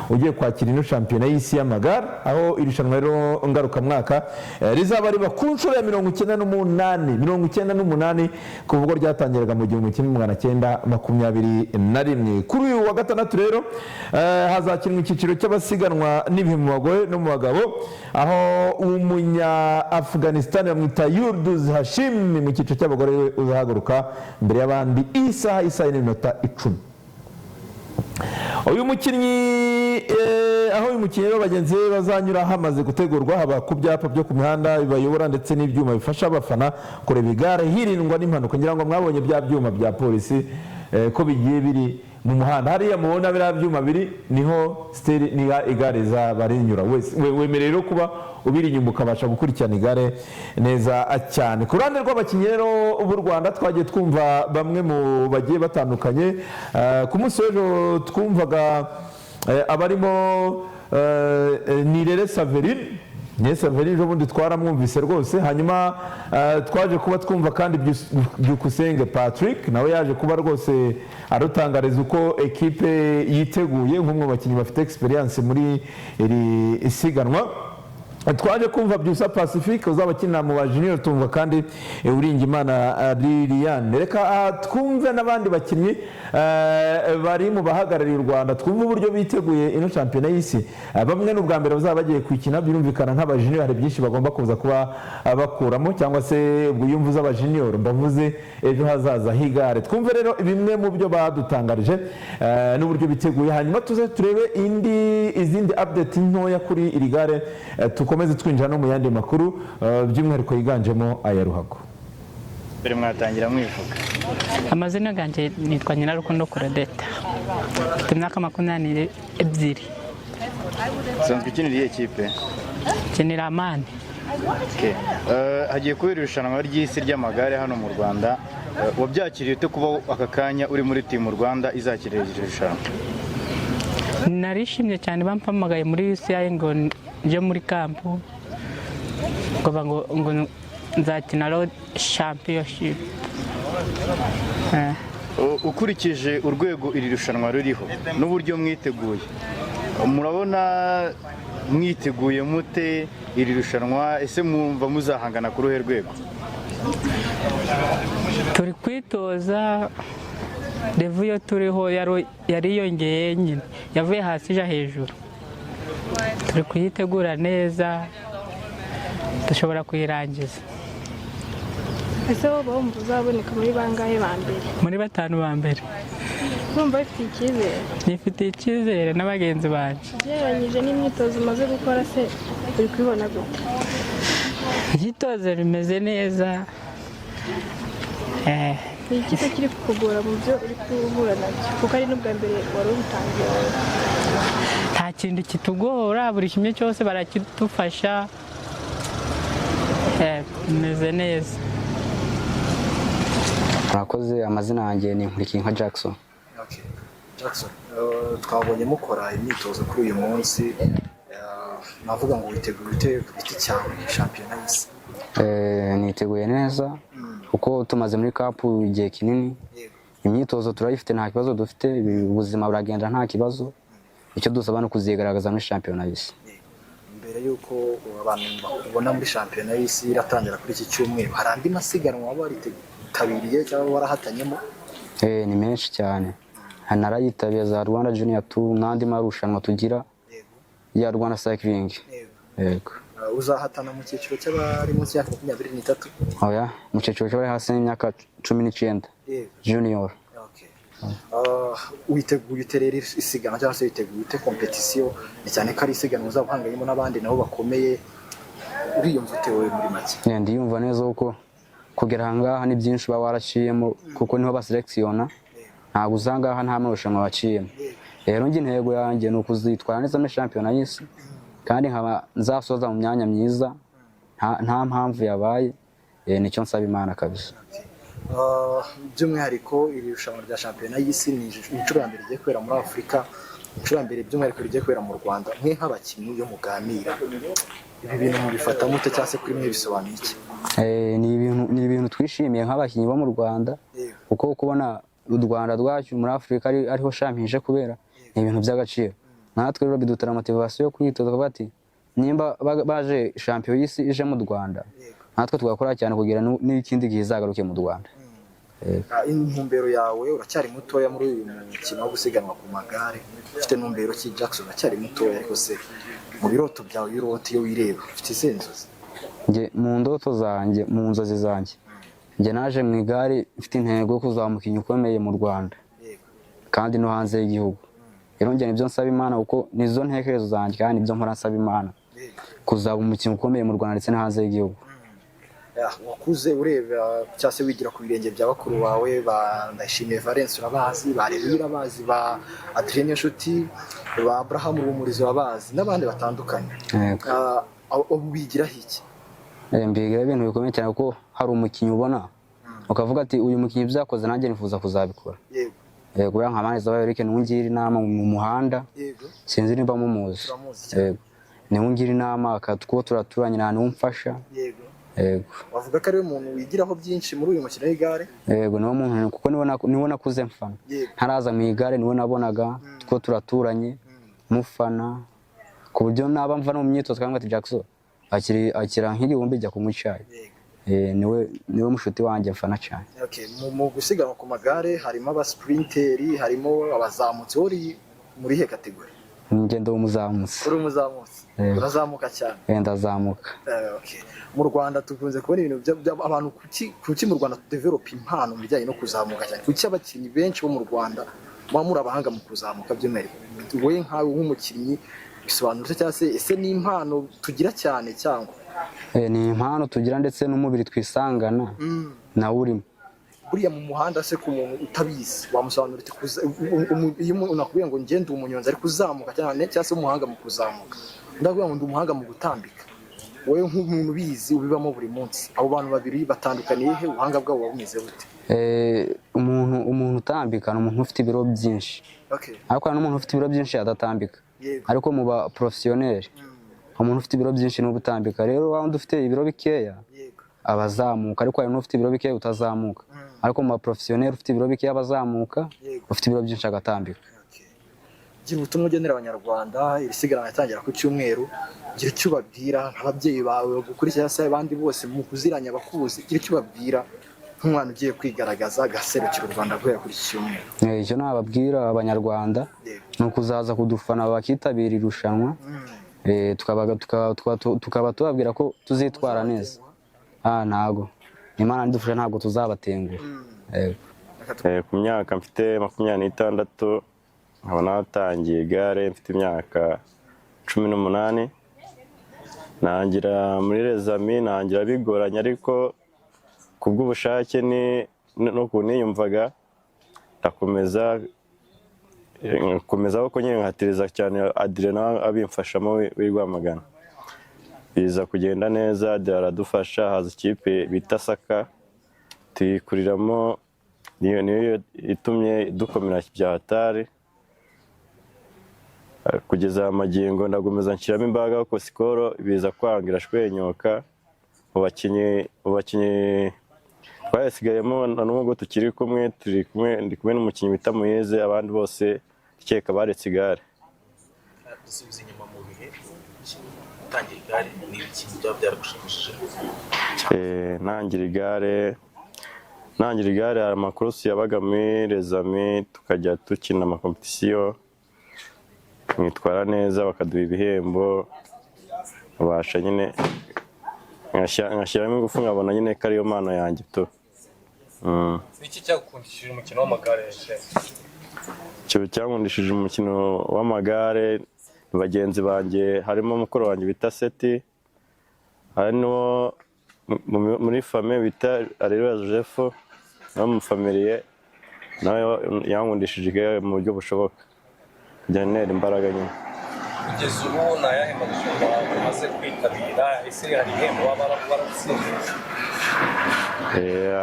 ugiye kwakira ino shampiyona y'isi y'amagare, aho irushanwa rero ngarukamwaka rizaba riba ku nshuro ya 98, 98 kuva ubwo ryatangiraga mu 1921. Kuri uyu wa gatandatu rero hazakinwa icyiciro cy'abasiganwa n'ibihe mu bagore no mu bagabo, aho umunya Afghanistan bamwita Yulduz Hashim mu cyiciro cy'abagore we uzahaguruka mbere y'abandi isaha 1:10. Uyu mukinnyi aho uyu mukinnyi rero bagenzi be bazanyura hamaze gutegurwa, haba ku byapa byo ku mihanda bibayobora ndetse n'ibyuma bifasha abafana kureba igare hirindwa n'impanuka. Ngira ngo mwabonye bya byuma bya polisi ko bigiye biri mu muhanda hariya. Mubona biriya byuma biri niho steri niha igare zaba rinyura wese wemerewe rero kuba ubiri inyuma ukabasha gukurikirana igare neza cyane. Ku ruhande rw'abakinnyi rero b'u Rwanda, twagiye twumva bamwe mu bagiye batandukanye. Ku munsi w'ejo twumvaga abarimo Nirere Saverine. Nirere Saverine ejo bundi twaramwumvise rwose. Hanyuma twaje kuba twumva kandi Byukusenge Patrick, nawe yaje kuba rwose arutangariza uko ekipe yiteguye nk'umwe mu bakinnyi bafite experience muri iri isiganwa. Twaje kumva Byusa Pacifique uzaba akina mu ba junior, tumva kandi Uwiringiyimana Liliane. Reka twumve n'abandi bakinnyi bari mu bahagarariye u Rwanda, twumve uburyo biteguye ino shampiyona y'isi. Bamwe ni ubwa mbere bazaba bagiye kuyikina. Birumvikana nk'aba junior hari byinshi bagomba kuza kuba bakuramo, cyangwa se ubwo iyo mvuze aba junior mbavuze ejo hazaza h'igare. Twumve rero bimwe mu byo badutangarije n'uburyo biteguye, hanyuma tuze turebe izindi update ntoya kuri iri gare, tukomeze twinjira no mu yandi makuru, by'umwihariko yiganjemo aya ruhago. Mbere mwatangira mwivuga. Amazina yanjye nitwa Nyirarukundo Claudette, mfite imyaka 22. Usanzwe ukinira iyihe kipe? Nkinira Amani. Okay. Hagiye kubera irushanwa ry'isi ry'amagare hano mu Rwanda. Wabyakiriye ute kuba aka kanya uri muri team Rwanda izakira iri rushanwa? Narishimye cyane bampamagaye muri UCI ngo nje muri camp, ngo ngo nzakina road championship. Ukurikije urwego iri rushanwa ruriho n'uburyo mwiteguye, murabona mwiteguye mute iri rushanwa? Ese mwumva muzahangana ku ruhe rwego? Turi kwitoza, level yo turiho yariyongeye nyine, yavuye hasi ija hejuru. Turi kuyitegura neza, dushobora kuyirangiza. Ese wowe wumva uzaboneka muri bangahe ba mbere? Muri batanu ba mbere. Urumva bifitiye icyizere? Nifitiye icyizere na bagenzi banjye. Ugereranyije n'imyitozo umaze gukora se, uri kubibona gute? Imyitozo bimeze neza. Ni iki se kiri kukugora mu byo uri guhura nabyo, kuko ari n'ubwa mbere wari ubitangiye wowe? Nta kintu kitugora, buri kimwe cyose barakidufasha. Bimeze neza. Murakoze, amazina yanjye ni Nkurikiyinka Jackson. Okay. Jackson, twabonye mukora imyitozo kuri uyu munsi. Navuga ngo witeguye ute ku giti cyawe shampiyona y'isi? Niteguye neza kuko tumaze muri camp igihe kinini. Imyitozo turayifite, nta kibazo dufite, ubuzima buragenda nta kibazo. Icyo dusaba ni ukuzigaragaza muri shampiyona y'isi. Mbere y'uko abantu bakubona muri shampiyona y'isi iratangira kuri iki cyumweru, hari andi masiganwa waba waritabiriye cyangwa warahatanyemo? Ni menshi cyane. Narayitabiriye za Rwanda Junior Tour n'andi marushanwa tugira ya Rwanda Cycling. Yego. Uzahatana mu cyiciro cy'abari munsi y'imyaka 23? Oya, mu cyiciro cy'abari hasi y'imyaka 19. Junior. Okay. Witeguye ute rero isiganwa, cyangwa se witeguye ute competition, ni cyane ko ari isiganwa uzaba uhanganyemo n'abandi nabo bakomeye? Uriyumva ute wowe muri make? Ndiyumva neza kuko kugera aha ngaha ni byinshi uba waraciyemo, kuko niho baselekisiyona, ntabwo uza ngaha nta marushanwa waciyemo. Rero njye intego yanjye ni ukuzitwara neza muri shampiyona y'isi kandi nkaba nzasoza mu myanya myiza nta mpamvu yabaye. Nicyo nsaba Imana kabisa. By'umwihariko iri rushanwa rya shampiyona y'isi ni inshuro ya mbere rigiye kubera muri Afurika, inshuro ya mbere by'umwihariko rigiye kubera mu Rwanda. Mwe nk'abakinnyi, iyo muganira, ibi bintu mubifata mute, cyangwa se kuri mwe bisobanuye iki? Ni ibintu twishimiye nk'abakinnyi bo mu Rwanda, kuko kubona u Rwanda rwacu muri Afurika ariho shampiyona ije kubera ni ibintu by'agaciro. Natwe rero bidutera motivation yo kwitoza, kuvuga ati nimba baje champion y'isi ije mu Rwanda, natwe tugakora cyane kugira n'ikindi gihe izagaruke mu Rwanda. Intumbero yawe, uracyari mutoya muri uyu mukino wo gusiganwa ku magare, ufite intumbero ki, Jackson? Uracyari mutoya, ariko se mu biroto byawe, iyo urota, iyo wireba, ufite izihe nzozi? Njye mu ndoto zanjye, mu nzozi zanjye, njye naje mu igare mfite intego yo kuzaba umukinnyi ukomeye mu Rwanda kandi no hanze y'igihugu. Rero njye nibyo nsaba Imana, kuko nizo ntekerezo zanjye kandi nibyo mpora nsaba Imana, kuzaba umukinnyi ukomeye mu Rwanda ndetse no hanze y'igihugu. Wakuze ureba cyangwa se wigira ku birenge bya bakuru bawe, ba Ndayishimiye Valence urabazi, ba Rewi urabazi, ba Adrien Nshuti, ba Abraham Ruhumuriza urabazi, n'abandi batandukanye. Yego. Ubu bigiraho iki? Mbigira ibintu bikomeye cyane, kuko hari umukinnyi ubona ukavuga ati uyu mukinnyi ibyo yakoze nanjye nifuza kuzabikora. Yego, uriya nka Manizabayo Eric niwe ungira inama mu muhanda. Sinzi niba mumuzi. Turamuzi cyane. Yego, niwe ungira inama, kuko turaturanye, nta niwe umfasha. Yego. Wavuga ko ariwe muntu wigiraho byinshi muri uyu mukino w'igare? Yego, niwe muntu, kuko niwe nakuze mfana. Ntaraza mu igare niwe nabonaga, kuko turaturanye, mufana ku buryo naba mva no mu myitozo cyangwa ati Jackson akiri akira nk'igihumbi jya kunywa icyayi. Niwe mushuti wanjye mfana cyane. Okay. Mu gusiganwa ku magare harimo abasprinteri, harimo abazamutsi, wowe uri muri ihe catégorie? Ngendo w'umuzamutsi. Uri umuzamutsi? Yego. Urazamuka cyane? Ndazamuka. Okay. Mu Rwanda tukunze kubona ibintu abantu, kuki mu Rwanda tudevelopa impano mu bijyanye no kuzamuka cyane? Kuki abakinnyi benshi bo mu Rwanda muba muri abahanga mu kuzamuka by'umwihariko? Wowe nkawe nk'umukinnyi bisobanura cyangwa se ese ni impano tugira cyane cyangwa? Ni impano tugira ndetse n'umubiri twisangana nawe urimo. Buriya mu muhanda se, ku muntu utabizi wamusobanurira uti iyo umuntu akubwiye ngo ngende umunyonzi ariko uzamuka cyane cyangwa se umuhanga mu kuzamuka, ndavuga ngo ndi umuhanga mu gutambika, wowe nk'umuntu ubizi ubibamo buri munsi, abo bantu babiri batandukaniye he? Ubuhanga bwabo buba bumeze bute? Umuntu utambika ni umuntu ufite ibiro byinshi, ariko hari n'umuntu ufite ibiro byinshi adatambika. Ariko mu ba professionnel, umuntu ufite ibiro byinshi niwe utambika. Rero wa wundi ufite ibiro bikeya aba azamuka, ariko hari n'ufite ibiro bikeya utazamuka. Ariko mu ba professionnel, ufite ibiro bikeya aba azamuka, ufite ibiro byinshi agatambika. Okay. Gira ubutumwa ugenera Abanyarwanda. Iri siganwa ritangira ku cyumweru, gira icyo ubabwira nk'ababyeyi bawe bagukurikira se, abandi bose mu kuziranya bakuzi, gira icyo ubabwira nk'umwana ugiye kwigaragaza agaserukira u Rwanda guhera kuri iki cyumweru. Icyo nababwira Abanyarwanda ni ukuzaza kudufana, bakitabira irushanwa. Tukaba tubabwira ko tuzitwara neza. Ntago Imana nidufasha ntabwo tuzabatenguha. Yego. Ku myaka mfite 26, nkaba natangiye igare mfite imyaka 18, nangira muri Les Amis, nangira bigoranye, ariko ku bw'ubushake ni n'ukuntu niyumvaga ndakomeza, nkomeza kuko nyine nkahatiriza cyane. Adrien nawe abimfashamo w'i Rwamagana, biza kugenda neza. Adrien aradufasha, haza ikipe bita Saka, tuyikuriramo, niyo itumye dukomera bya hatari kugeza aya magingo. Ndakomeza nshyiramo imbaraga, kuko Skol biza kwanga irashwenyuka. Mu bakinnyi twayasigayemo na n'ubwo tukiri kumwe, turi kumwe, ndi kumwe n'umukinnyi bita Muyize, abandi bose ndakeka baretse igare. Dusubiza inyuma mu bihe utangira igare, ni ibiki byaba byaragushimishije? Ntangira igare hari amakurusi yabaga muri Les Amis, tukajya dukina amakompetisiyo, mwitwara neza bakaduha ibihembo, nkabasha nyine ngashyiramo ingufu, nkabona nyine ko ariyo mpano yanjye tu. Ni iki cyagukundishije umukino w'amagare, Chef? Ikintu cyankundishije umukino w'amagare ni bagenzi banjye, harimo mukuru wanjye bita Seti, hari n'uwo muri famille bita Areruya Joseph, nawe mu famille nawe yankundishije igare mu buryo bushoboka kujya ntera imbaraga nyine. Kugeza ubu ni ayahe marushanwa umaze kwitabira? Ese hari ibihembo waba waratsindiye?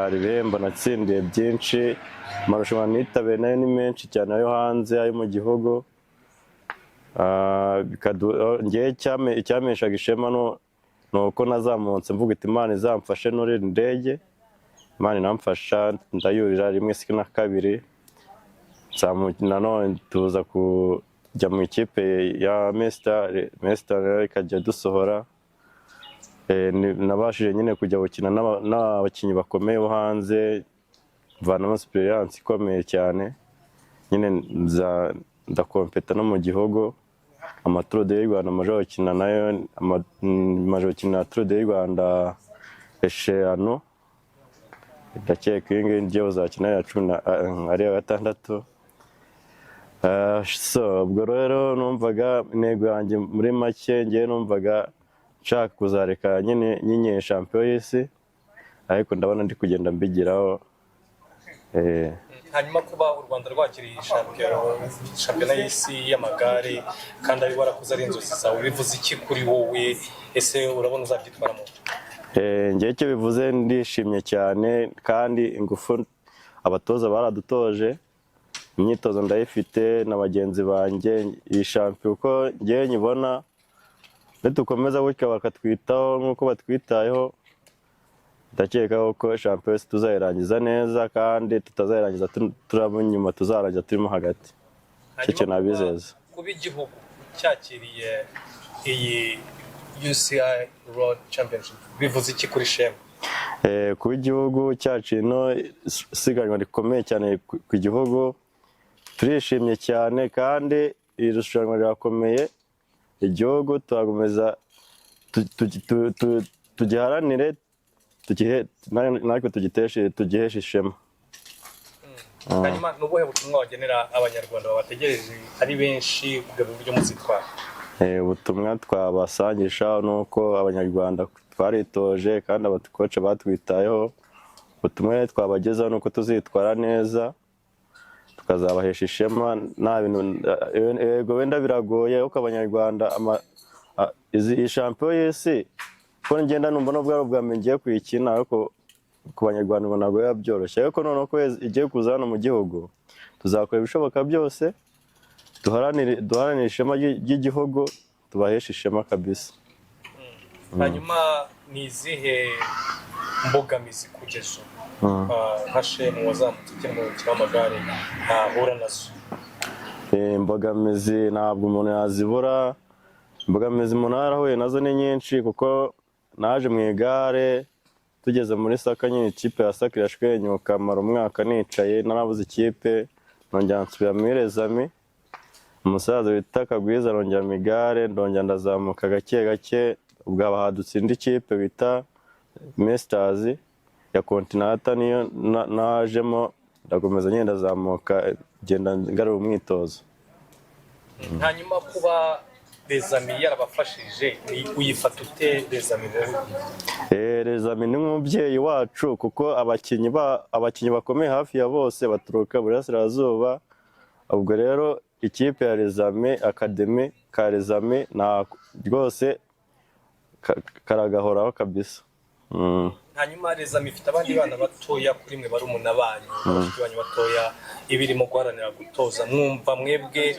Hari ibihembo natsindiye byinshi. Amarushanwa nitabiriye nayo ni menshi cyane, ayo hanze, ayo mu gihugu. Njyewe icyampeshaga ishema ni uko nazamutse mvuga iti Imana izamfashe nurira indege, Imana inamfasha ndayurira rimwe si na kabiri. Nanone tuza ku njya mu ikipe ya Mesita. Mesita rero ikajya dusohora. Nabashije nyine kujya gukina n'abakinnyi bakomeye bo hanze, mvanamo experience ikomeye cyane. Nyine nza ndakompeta no mu gihugu, ama Tour du Rwanda maje gukina nayo, maje gukina Tour du Rwanda eshanu. Ndakeka iyi ngiyi ngiye kuzakina ya cumi na ari iya gatandatu. So ubwo rero numvaga intego yanjye muri make, ngewe numvaga nshaka kuzareka nyine nyinye champion y'isi, ariko ndabona ndi kugenda mbigeraho. Hanyuma kuba u Rwanda rwakiriye shampiyona y'isi y'amagare kandi ari warakuze ari inzozi zawe, bivuze iki kuri wowe? Ese urabona uzabyitwaramo? Njyewe icyo bivuze, ndishimye cyane, kandi ingufu abatoza baradutoje, imyitozo ndayifite na bagenzi banjye. Iyi shampiyona uko njyewe nyibona, nidukomeza gutya bakatwitaho nk'uko batwitayeho, ndakeka ko shampiyona y'isi tuzayirangiza neza, kandi tutazayirangiza turaba inyuma, tuzarangiza turimo hagati. Icyo kintu nabizeza. Kuba igihugu cyakiriye iyi UCI Road Championship bivuze iki kuri Shema? Kuba igihugu cyacu ino isiganwa rikomeye cyane ku gihugu, turishimye cyane, kandi iri rushanwa rirakomeye. Igihugu turakomeza tugiharanire, natwe tugiheshe ishema. Hanyuma ni ubuhe butumwa wagenera Abanyarwanda babategereje ari benshi kugaba uburyo muzitwara? Ubutumwa twabasangisha ni uko Abanyarwanda twaritoje kandi abakoca batwitayeho. Ubutumwa rero twabagezaho ni uko tuzitwara neza, tukazabahesha ishema. Nta bintu, yego wenda biragoye, ariko Abanyarwanda iyi shampiyona y'isi ko ngenda numva nubwo ari ubwa mbere ngiye kuyikina, ariko ku Banyarwanda ubona ntabwo biba byoroshye. Ariko noneho ko igiye kuza hano mu gihugu, tuzakora ibishoboka byose duharanire ishema ry'igihugu, tubaheshe ishema kabisa. Hanyuma ni izihe mbogamizi kugeza ubu nka Shemu wazamutse ukina mu mukino w'amagare ahura nazo? Imbogamizi ntabwo umuntu yazibura. Imbogamizi umuntu yarahuye nazo ni nyinshi, kuko naje mu igare tugeze muri Saka nyine, ikipe ya Saka irashwenyuka, mara umwaka nicaye narabuze ikipe, nongera nsubira muri Rezami, umusaza wita Kagwiza arongera mu igare, ndongera ndazamuka gake gake. Ubwo haba hadutse indi kipe bita Mesitazi ya Kontinata, niyo najemo, ndakomeza nyine ndazamuka, ngenda ngarura umwitozo. Hanyuma kuba Rezami yarabafashije, uyifata ute Rezami wowe? Rezami ni nk'umubyeyi wacu, kuko abakinnyi bakomeye hafi ya bose baturuka Burasirazuba. Ubwo rero ikipe ya Rezami, academy ka Rezami nta rwose karagahoraho kabisa. Hanyuma Rezami ifite abandi bana batoya kuri mwe, barumuna banyu, bashiki banyu batoya, ibirimo guharanira gutoza. Mwumva mwebwe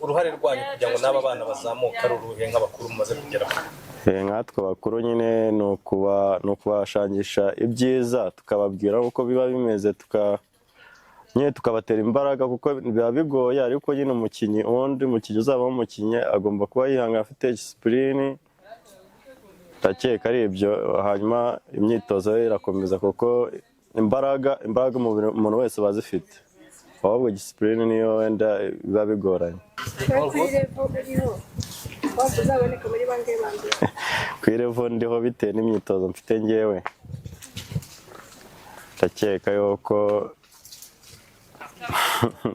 uruhare rwanyu kugira ngo n'aba bana bazamuke ari uruhe nk'abakuru mumaze kugeraho? Nkatwe abakuru nyine ni ukubashangisha ibyiza, tukababwira uko biba bimeze, nyine tukabatera imbaraga, kuko biba bigoye. Ariko nyine umukinnyi, uwundi mukinnyi uzaba umukinnyi agomba kuba yihangana, afite disipurine. Ndakeka ari ibyo. Hanyuma imyitozo ye irakomeza, kuko imbaraga umubiri umuntu wese aba azifite, ahubwo disipurine niyo wenda biba bigoranye. Kuri level uriho, waba uzaboneka muri bangahe ba mbere? Ku i level ndiho, bitewe n'imyitozo mfite ngewe, ndakeka yuko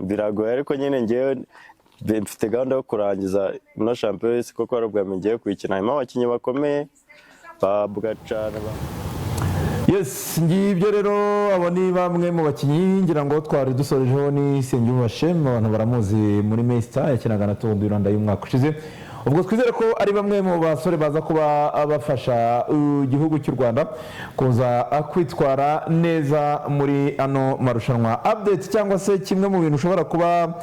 biragoye, ariko nyine ngewe mfite gahunda yo kurangiza ino shampiyona y'isi, kuko ari ubwa mbere ngiye kuyikina. Harimo abakinnyi bakomeye ba Bugacana. Yes, ngibyo rero, abo ni bamwe mu bakinnyi ngira ngo twari dusorejeho. Ni Nsengiyumva Shema, abantu baramuzi muri Mesita, yakinaga na Tour du Rwanda y'umwaka ushize. Ubwo twizere ko ari bamwe mu basore baza kuba bafasha igihugu cy'u Rwanda kuza kwitwara neza muri ano marushanwa. Update cyangwa se kimwe mu bintu ushobora kuba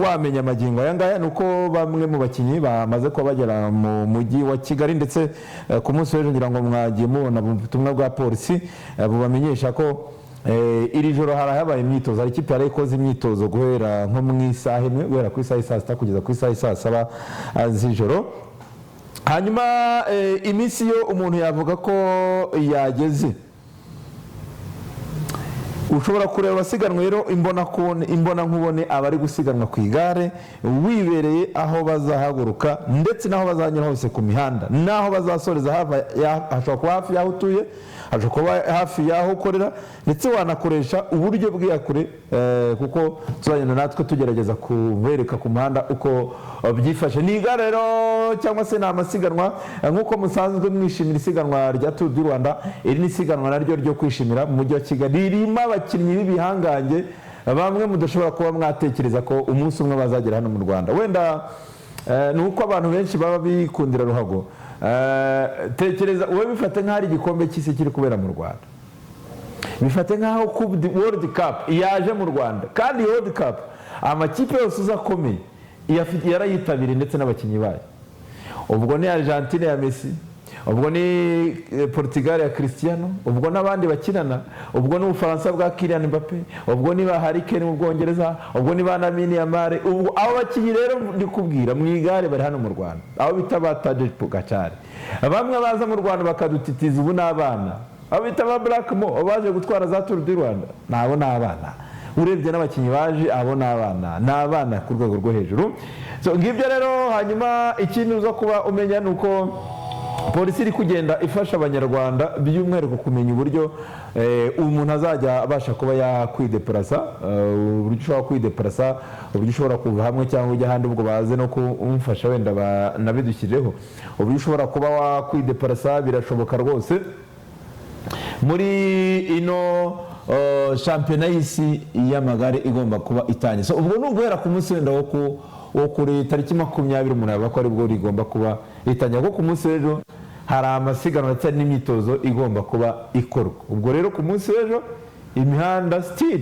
wamenya magingo aya ngaya ni uko bamwe mu bakinnyi bamaze kuba bagera mu mujyi wa Kigali, ndetse ku munsi w'ejo ngira ngo mwagiye mubona ubutumwa bwa polisi bubamenyesha ko Iri joro harahabaye imyitozo, hari ikipe yari ikoze imyitozo guhera nko mu isaha imwe, guhera ku isaha y'i saa 6 kugeza ku isaha y'i saa 7 z'ijoro. Hanyuma iminsi yo umuntu yavuga ko yageze, ushobora kureba abasiganwa rero imbona nkubone, abari gusiganwa ku igare wibereye aho bazahaguruka ndetse n'aho bazanyura hose ku mihanda n'aho bazasoreza. Hashobora kuba hafi y'aho utuye, hashobora kuba hafi y'aho ukorera, ndetse wanakoresha uburyo bw'iyakure, kuko tuzagenda natwe tugerageza kubereka ku muhanda uko byifashe. Ni igare rero cyangwa se ni amasiganwa, nk'uko musanzwe mwishimira isiganwa rya Tour du Rwanda, iri ni isiganwa naryo ryo kwishimira mu mujyi wa Kigali, ririmo abakinnyi b'ibihangange bamwe mudashobora kuba mwatekereza ko umunsi umwe bazagera hano mu Rwanda. Wenda ni uko abantu benshi baba bikundira ruhago. Tekereza wowe, bifate nk'aho ari igikombe cy'isi kiri kubera mu Rwanda, bifate nk'aho World Cup yaje mu Rwanda, kandi iyi World Cup amakipe yose uza akomeye yarayitabiriye ndetse n'abakinnyi bayo. Ubwo ni Argentine ya Messi, ubwo ni Portugal ya Cristiano, ubwo n'abandi bakinana, ubwo ni Ubufaransa bwa Kylian Mbappe, ubwo ni ba Harry Kane mu Bwongereza, ubwo ni ba Lamine Yamal. Ubwo abo bakinnyi rero ndi kubwira mu igare bari hano mu Rwanda, abo bita ba Tadej Pogacar, bamwe baza mu Rwanda bakadutitiza ubu n'abana, abo bita ba Black Mo, abo baje gutwara za Tour du Rwanda, nabo ni abana. Urebye n'abakinnyi baje, abo ni abana, ni abana ku rwego rwo hejuru. So ngibyo rero. Hanyuma ikindi uza kuba umenya ni uko polisi iri kugenda ifasha Abanyarwanda by'umwihariko kumenya uburyo umuntu azajya abasha kuba yakwideparasa, uburyo ushobora kwideparasa, uburyo ushobora kuva hamwe cyangwa ujya ahandi. Ubwo baze no kumufasha wenda banabidushyirireho uburyo ushobora kuba wakwideparasa. Birashoboka rwose muri ino shampiyona y'isi y'amagare igomba kuba itangiye. So, ubwo ni uguhera ku munsi wenda wo kuri tariki 20, umuntu yavuga ko aribwo rigomba kuba ritangira, kuko ku munsi w'ejo hari amasiganwa ndetse n'imyitozo igomba kuba ikorwa. Ubwo rero ku munsi w'ejo imihanda still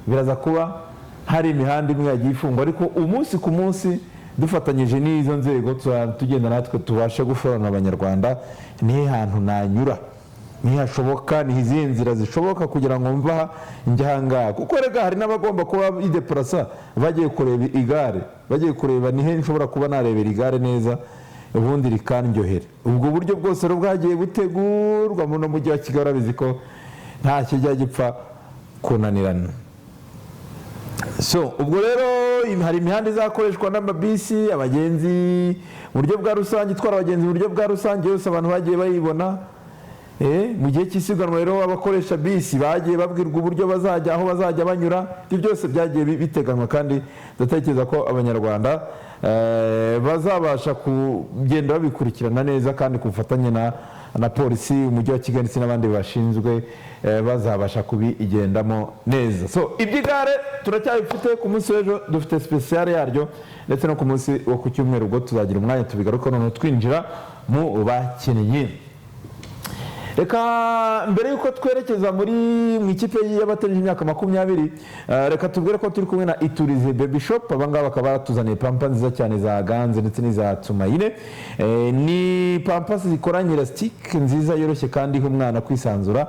biraza kuba hari imihanda imwe yagiye ifungwa, ariko umunsi ku munsi dufatanyije n'izo nzego tuzajya tugenda natwe tubashe guforana Abanyarwanda nihe hantu nanyura, ntihashoboka, ni izihe nzira zishoboka kugira ngo mva aha njye ahangaha, kuko rega hari n'abagomba kuba bideparasa bagiye kureba igare, bagiye kureba nihe nshobora kuba narebera igare neza ubundi rikandyohera. Ubwo buryo bwose rero bwagiye butegurwa muri uno mujyi wa Kigali, urabizi ko nta kijya gipfa kunanirana. So ubwo rero hari imihanda izakoreshwa n'amabisi, abagenzi mu buryo bwa rusange, itwara abagenzi mu buryo bwa rusange yose abantu bagiye bayibona. Mu gihe cy'isiganwa rero abakoresha bisi bagiye babwirwa uburyo bazajya, aho bazajya banyura. Ibyo byose byagiye biteganywa kandi ndatekereza ko Abanyarwanda bazabasha kugenda babikurikirana neza, kandi ku bufatanye na polisi, umujyi wa Kigali ndetse n'abandi bashinzwe, bazabasha kubigendamo neza. So iby'igare turacyabifite, ku munsi w'ejo dufite spéciale yaryo, ndetse no ku munsi wo ku cyumweru ubwo tuzagira umwanya tubigaruka, noneho twinjira mu bakinnyi. Reka mbere y'uko twerekeza mu ikipe y'abatarengeje imyaka 20, reka tubwire ko turi kumwe na Iturize Baby Shop. Abangaba bakaba baratuzaniye pampers nziza cyane za Ganze ndetse n'iza Tumayine. Ni pampers zikoranye elastique nziza yoroshye kandi iha umwana kwisanzura,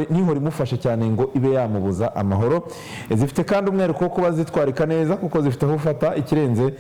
ntihore imufashe cyane ngo ibe yamubuza amahoro. Zifite kandi umwihariko wo kuba zitwarika neza kuko zifite aho ufata ikirenze.